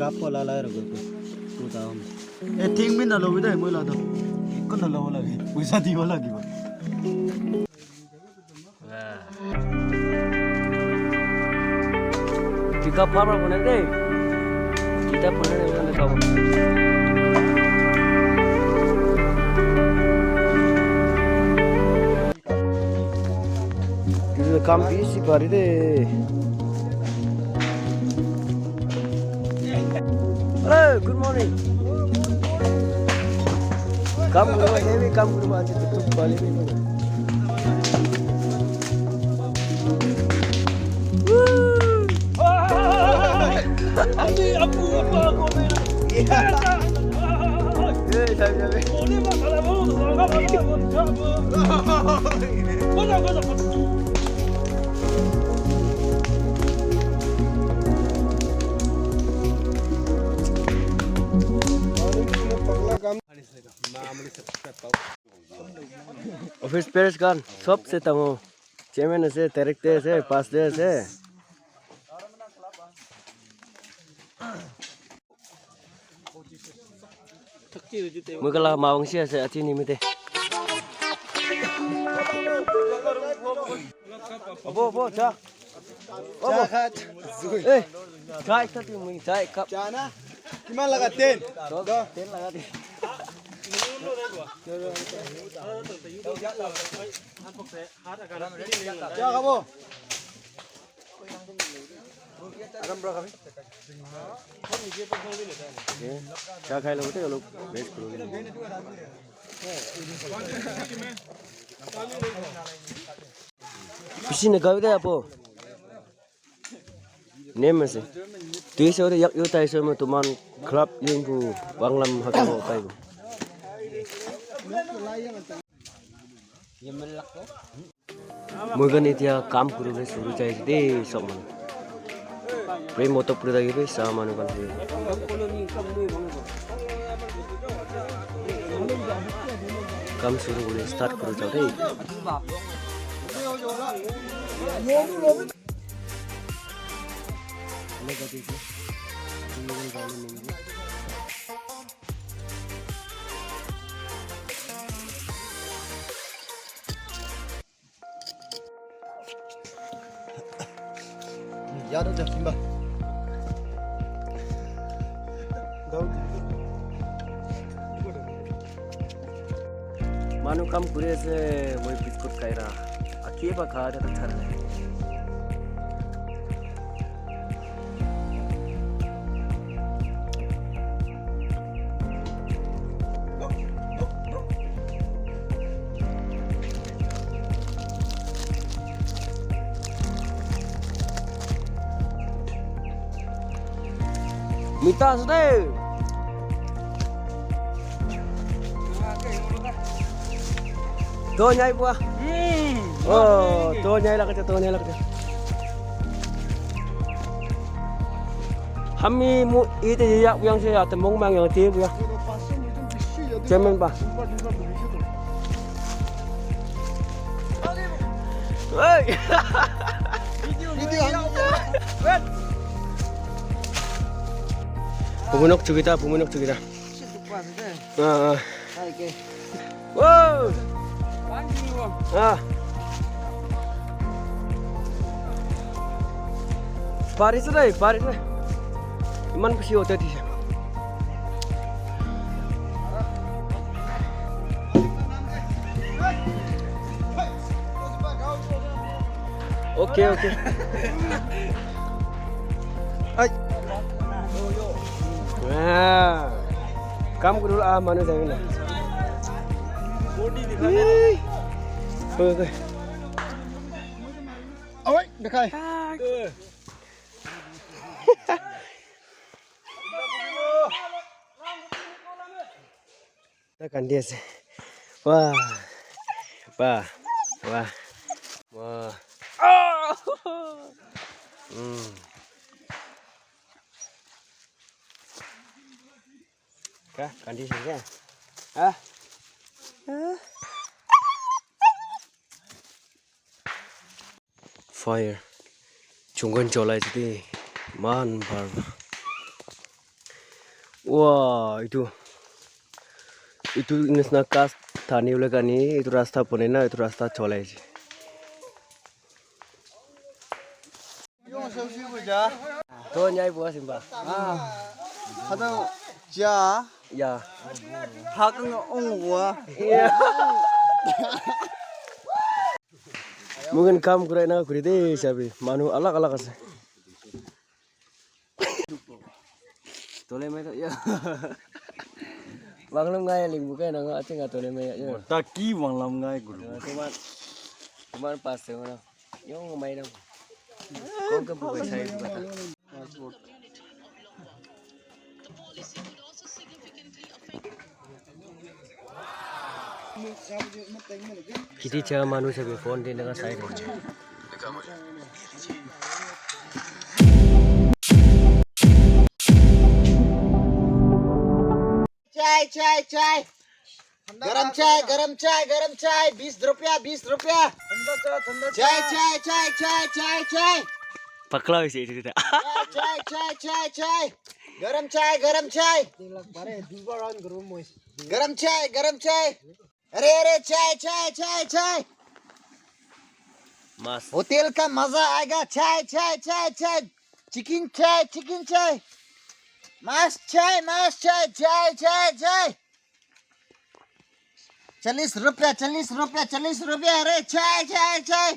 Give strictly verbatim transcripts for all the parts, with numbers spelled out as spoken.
Kapo la la ro ko. Ku ta hom. E thing min na lo bi dai mo la to. Ko na lo la bi. Puisa di wala di. Kita para pone de. Kita pone de na ka. This is a kam busy party de. Hello, good morning. Kam kuro, heavy kam kuro, aaj to bali. Office bearers khan sob se dangor chairman ase, director ase, pastor ase. Moi kala mawang si ase ati nimite. Abo, abo, cha. Cha khat. Eh, cha ekta tu moi cha cup. Cha na? Kiman laga? Ten? Dos. Dos. Ten laga de. Cha khabo? Aram pura khabi? Cha khai lo te olop rest kuro. Bishi na gabi de apo. Name ase. Tui so de yak yu tai so ma tuman club yin bu wanglam hakabo tai bu. Moi khan etia kam kuribole suru jai ase de sob manu. Pray motok puri thaki bi sa manu khan. Kam suru kuri start kuri jao de. Yaro de simba. Manu kam kuri ase, moi biscuit khai ra. Aki ba kha de thar. Mita ase de. Do nyai bua. Hmm. Oh, do nyai lak ja, do nyai lak ja. Hami mu ite ya yang se ya te mong mang yang te bua. Chairman ba. Hey. Video. Pumunok chukita, pumunok chukita. Ah, ah. Wow. Ah. Paris na, Paris na. Iman kusi hote di. Okay, okay. Ai. Ah. Kam guru ah manu jai na. Oi, oi. Oi, dekhai. Ta kandi ase. Wah. Wah. Wah. Wah. Ah! Hmm. Ka, kandi ase ka? Ah? Ah? Fire. Chungkon cholai ase de. Iman bhal. Wah, itu. Itu nisna kas thani ule kani, itu rasta pone na, itu rasta cholai si. To nyai bua simba. Ah. Hado ja. Ya. Hakang ong bua. Iya. Mungkin kam kurai na kuri de sabi. Manu alag alag ase. Tole mai to ya. Wanglam ngai ling bukai na nga achinga tole mai ya. Taki wanglam ngai guru. Teman, teman pas teman. Yo ngai na. Kong ke bukai sai bukai. Kiti cha manu sabi phone din daga side. Chai, chai, chai. गरम चाय, गरम चाय, गरम चाय, बीस रुपया, बीस रुपया। चाय, चाय, चाय, चाय, चाय, चाय। Pakla hoise etu ta. चाय, चाय, चाय, चाय, चाय। गरम चाय, गरम चाय। गरम चाय, गरम चाय। अरे, अरे, चाय, चाय, चाय, चाय। Mas. होटल का मजा आएगा। चाय, चाय, चाय, चाय। चिकन चाय, चिकन चाय। मास चाय, मास चाय, चाय, चाय, चाय। चालीस रुपया, चालीस रुपया, चालीस रुपया। अरे, चाय, चाय, चाय।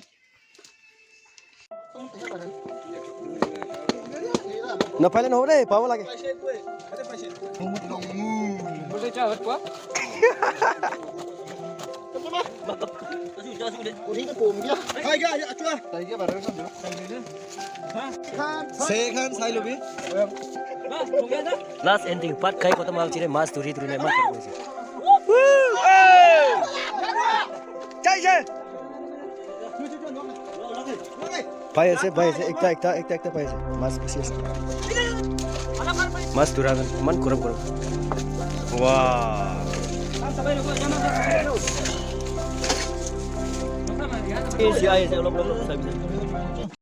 Napaile nohobo de, pabo lage. Sekhan sai lobi. Last ending, bhat khai khotom howa pichete mas dhuri dhuri na iman khotom hoise. Chai chai. Pai ase, pai ase, ekta, ekta, ekta, ekta pai ase. Mas bishi ase. Mas dhura khan, iman gorom gorom. Wow. Easy, ahi ase, olop, olop, olop, sabi, sabi.